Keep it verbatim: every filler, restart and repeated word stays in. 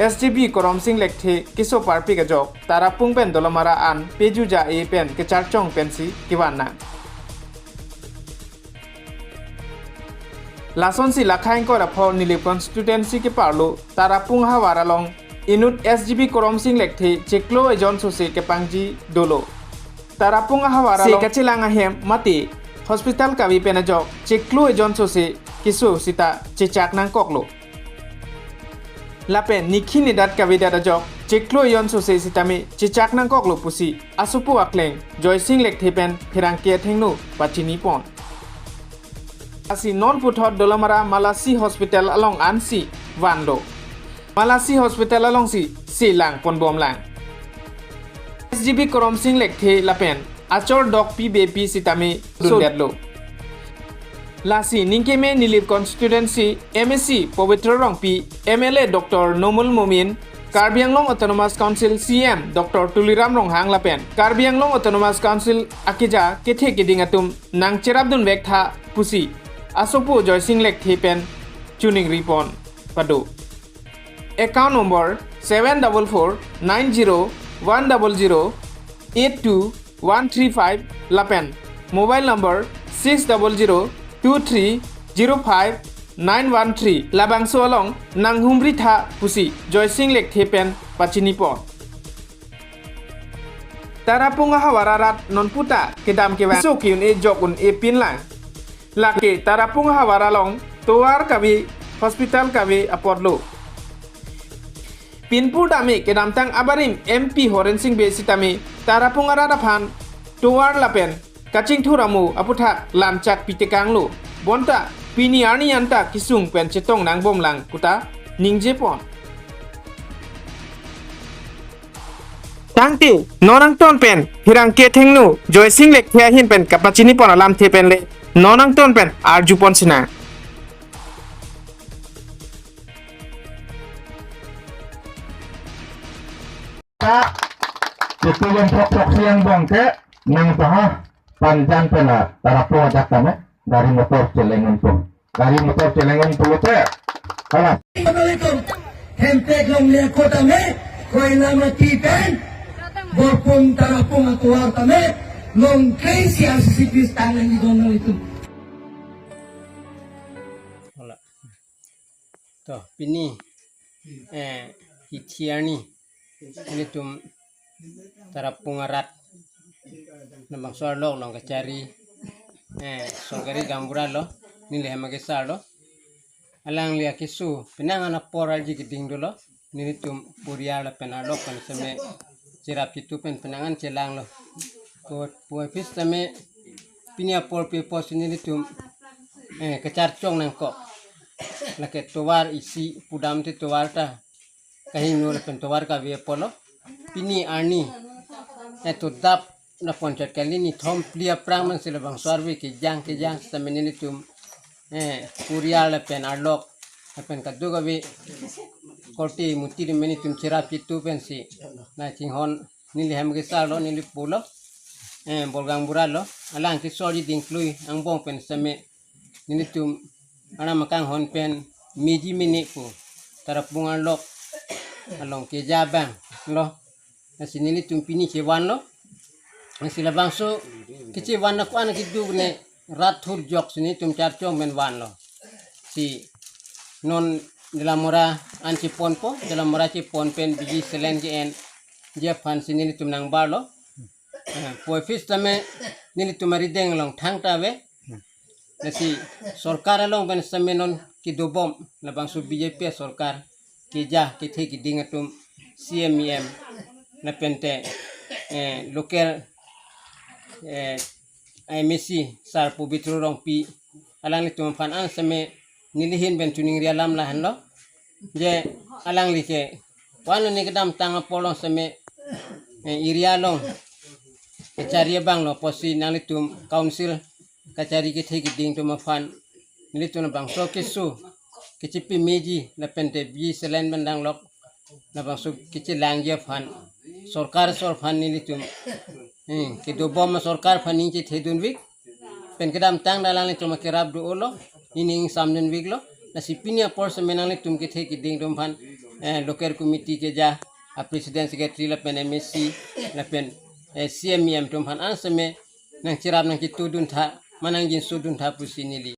S G B Koromsing Lekthe keso parpik ajok Tarapung pen Dolamara an peju ja-e pen kecharchong pensi kevan nang. Lasonsi Lakhaing Koraphor Nilip constituency keparlo Tarapung ahavar along inut S G B Koromsing Lekthe chiklo ejon sose kepangji dolo. Tarapung ahavar se along kachelang ahem mate hospital kave pen ajok chiklo ejon sose keso sita chechak nangkoklo. Lapen nikhi nedat kavedat ajok chiklo ejon sose sitame chechak nangkoklo pusi asopo akleng Joysing Lekthe pen pherangke athengno pachini pon. Lasi non puthot Dolamara Malasi Hospital along ansi vanlo. Malasi Hospital alongsi selang ponbomlang. S G B Koromsing Lekthe lapen achor dokpi bepi sitame so dundetlo. Lasi ningkeme Nilip constituency M A C Pabitra Rongpi, M L A Doctor Numal Momin, Karbi Anglong Autonomous Council C E M Doctor Tuliram Ronghang lapen Karbi Anglong Autonomous Council akeja kethe keding atum nangcherapdun vektha pusi asopo Joysing Lekthe pen choningri pon pado. Account number seven double four nine zero one double zero eight two one three five lapen mobile number six double zero two three zero five nine one three labangso along nanghumri tha pusi Joysing Lekthe pen pachini pon. Tarapung ahavar arat non puta kedam kevang so ki-un-e jok un-e pinlang. Lake Tarapung ahavar along tovar kave, hospital kave apotlo. Pinpur dame kedamtang abarim M P Horensing Bey sitame Tarapung arat aphan tovar lapen kachingthur amo aputhak lamchak pitekanglo. Bonta pini arni anta kesung pen chetong nangbomlang puta ningje pon. Tangte non angton pen pherangke athengno Joysing Lekthe ahin pen kapachini pon alamthe pen le non angton pen arju pon sinang. Ta, itu yang pokpok siang bangke, nang paha, panjan pela, Tarapung ajak tame, gari motor chelengun pun. Gari motor chelengun pulote. Hala. Assalamualaikum. Hemprek along le ako tame, Koilamati pen, Borpung Tarapung atovar tame, long train si R C C P stand lagi dono itu. Hala. To, pini, eh, hithi arni, nelitum Tarapung arat labangso arlok along kachari, eh, sorkari gaonbura lo, neli hem akesar lo. Alangli akeso, penang an apor arji keding dolo, nelitum porial lapen arlok pen seme cherap chitu pen penang an chelanglo. Ko, puvoiphit seme pini apor pe apotsi nelitum, eh, kacharchong nangkok. Lake tovar isi pudam te tovar ta kahingno lapen tovar kave apotlo. Pini arni, eh, to dap na ponchot kali ni thom phli aphrang man si labangso arve kejang kejang sitame nelitum, eh, porial lapen arlok lapen kadokave korte muti rim nelitum cherap chitu pensi nangchinghon, neli hem akesar lo, neli pulo, eh, bor gaonbura lo, alang keso arji dingklui angbong pen seme nelitum arnam akanghon pen meji mene pu Tarapung arlok along keja abang lo. Lasi nelitum pini chevanlo. Lasi labangso kechevan ako-an keduk ne rat thur jok si nelitum charchong pen vanlo. Si non Dolamara an cheponpo, Dolamara chepon pen biji selen ke-enji aphan si nelitum nangbarlo. Eh, puvoiphit sitame nelitum arideng along thangta ave. Lasi sorkar along pen sitame non kedobom labangso B J P sorkar keja kethe keding atum C M E M lapen te, eh, local, eh, M A C sar Pabitra Rongpi alanglitum aphan an sitame neli ahin pen choningri alam lahenlo. Je alangli ke wan ne kedamtang apor along sitame, eh, area along kachari abang lo pusi nanglitum council kachari kethe keding atum aphan nelitum labangso keso kechepi meji lapen te biji selen pen danglok labangso kechelangji aphan sorkar asor aphan nelitum, hmm, kedobom sorkar aphan ning chethedun vik pen kedamtang alanglitum akerap do-olo, ining samdun viklo. Lasi pini apor sitame nanglitum kethe keding atum aphan eh, local committee keja, a president, secretary lapen M A C lapen, eh, C M, E M atum aphan an seme nangcherap nangchitudun tha, manangjinso dun tha pusi neli